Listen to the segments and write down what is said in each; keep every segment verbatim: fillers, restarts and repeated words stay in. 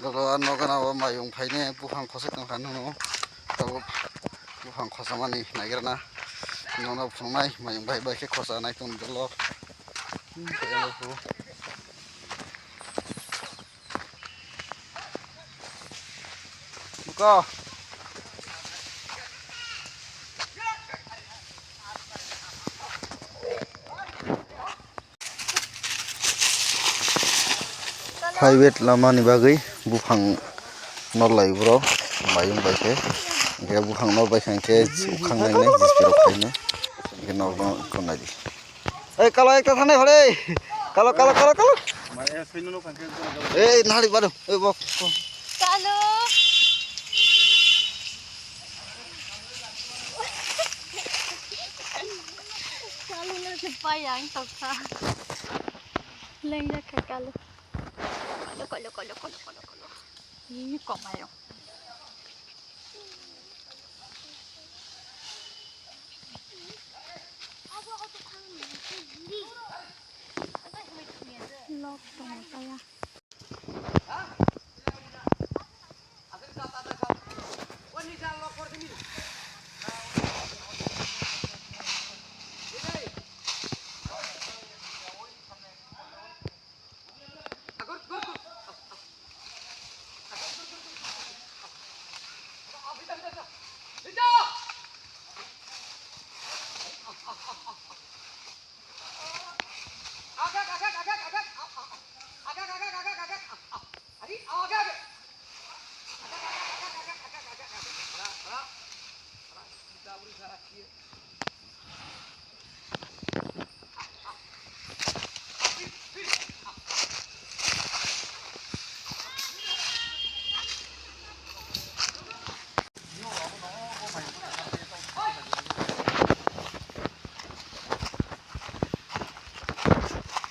Dolo nogo na o mayung phaini buphang khosok tongkha nung. Tabuk buphang khosamani naigirna. Nono phunuknai mayung bai bai khe khosa nai tong dolo. Buko. Highway lama ni bagwi buphang nor lai bro, mayung bai khe, hingke buphang nor bai khe hingke ukhang nai nai, jispirok khai nai, hingke nor no khon nai di. Ei, kalo ekta thani hore. Kalo, kalo, kalo, kalo. Ei, nari bado. Ei, bok. Kalo. Kalo no se pai ang tokha. Lengya kha kalo. Kalo, kalo, kalo. Ih, kok mayo. Lok tongo kaya.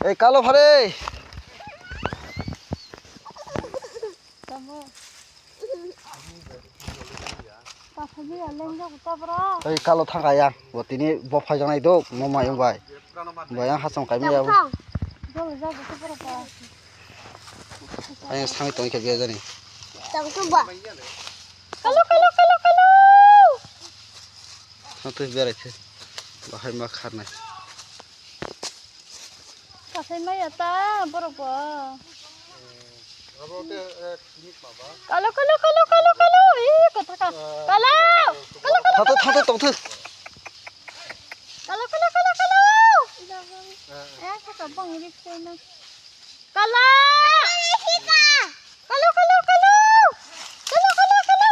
Ei, kalo phare. Tamo. Pasabi aleng jago ta bro. Ei, kalo thang kaya. Bo tini bo phai janai do, mo mayung bai. Bai ang hasong kai maya. Thang. Jol jago ta bro pa. Ayang sangi tong khe biya jani. Tang tu ba. Kalo, kalo, kalo, kalo. Hantui berai khe. Bahai ma kharnai. Kasai maya ta borok bo. Kalo, kalo, kalo, kalo, kalo. Ih, kotha ka. Kalo. Kalo, kalo, kalo. Thato, thato, tongtho. Kalo, kalo, kalo, kalo. Eh, saka bang rip kena. Kalo. Kalo, kalo, kalo. Kalo, kalo, kalo.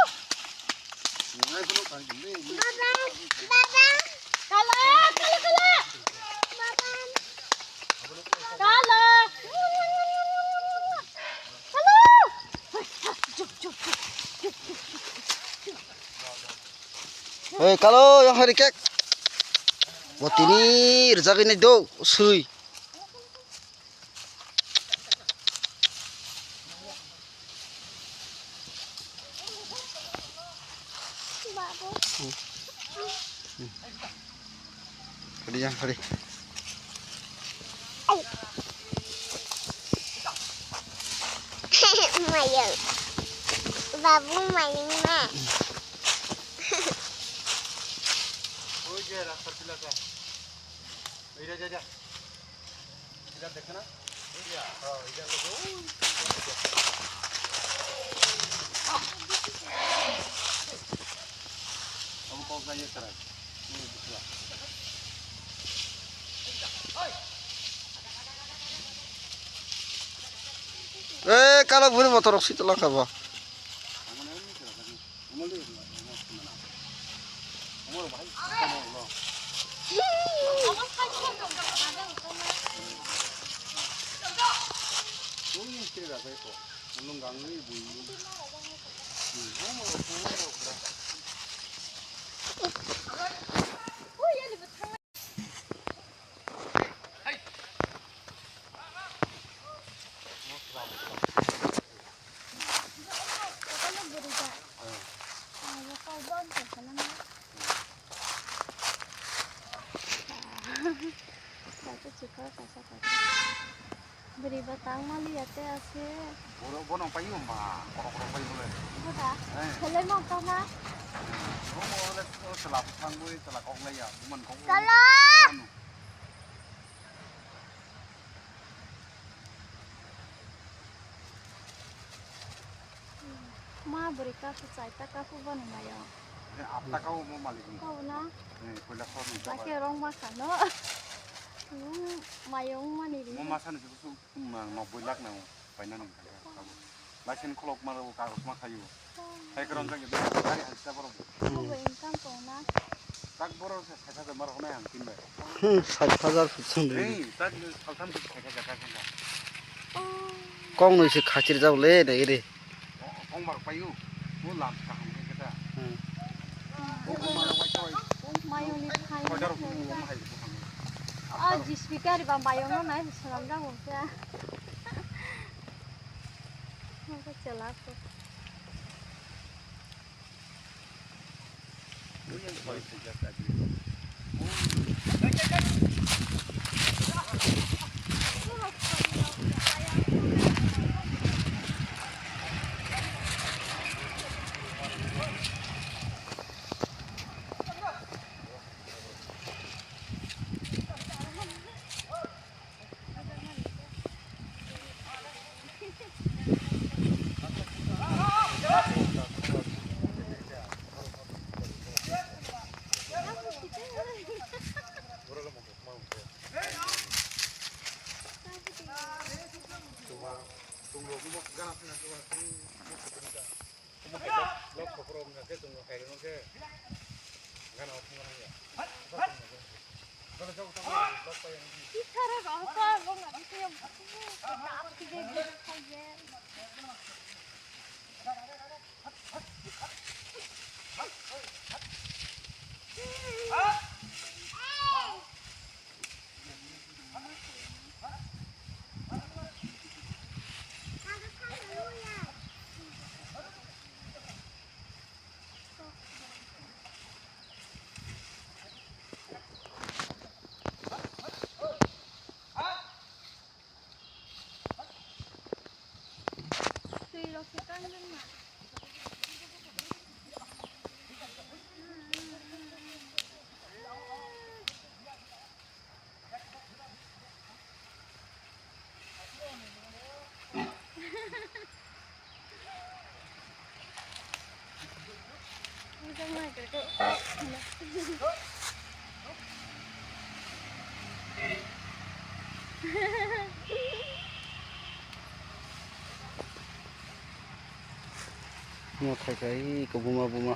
Baba, baba. Kalo, kalo, kalo. Baba. Kalo. Kalo. Hei, kalo, yang hari kek. Bo tini rijak ini do, sui. Hadi yang hadi. Mayung. Babu mayung na. Oi je rasta pila ka. Oi je, je, je. Idak dekhe na? Iya. Oh, idak dekhe. Oi. Abo kok na iya serai. Ini buka. Eh, kalo buri motor rok sitolangkha bo. Riba tang mali ya te ase. Boro bono payo ma, korok korok payo le. Boda. Eh. Helai ma tong ha. Romo le chwla thang bui chwla kok lai ya, buman kok. Chalo. Buman. Ma bwrwi kaku chai ta kaku bono mayo. Eh, apta kau mo malik ni. Kau na? Eh, koila kau ni. Ba khe rong ma khano. Nung mayo mani ri. Mo masa ni su ma nokboi lakh na paina ni kha kau. License kholok ma rw kagos ma khayo. Hai kron jang gari hai ta borok. Bo income ko na. Tak borok se sat hajar mar hwnai ang tin bai. Hmm, sat hajar sut sung ri. Ei, tak saltham sat hajar ka sangka. Kong noi se khachir jao le na ire. Kong mar payu. Mo lam ka hang ke ta. Hmm. Kong mar wai wai. Mayung ni khai. Hajar ko mo hai ko hang. Ah, jis bikari ba mayung no nai salam jang mo kya. Mo ko chala ko. Mo thai kai ko buma buma.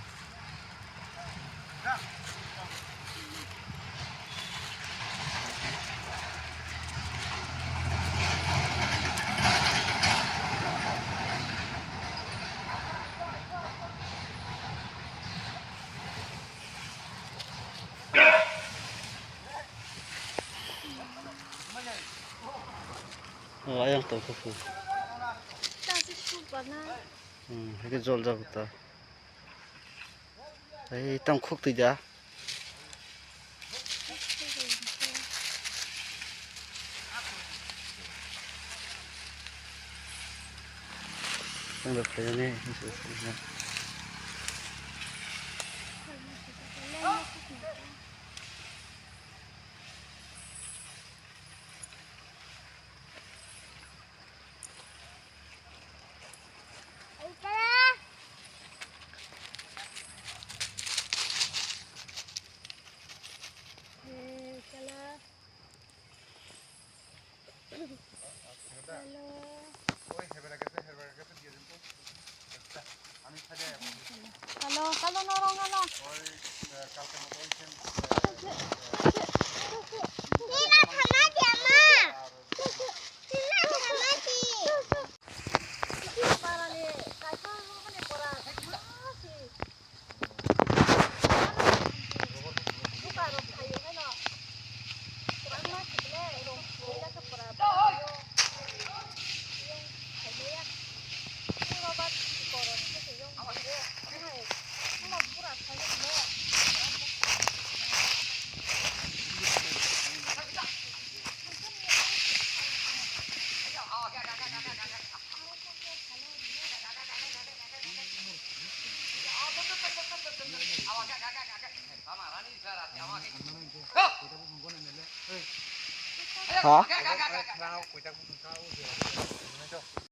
Oh, ayang tong kho kho. Hmm, hake jol jago ta. Ei, tang khuk twi da. Tang da phaiyani. Hello. Hello, hello, no, no, no, no. Ha?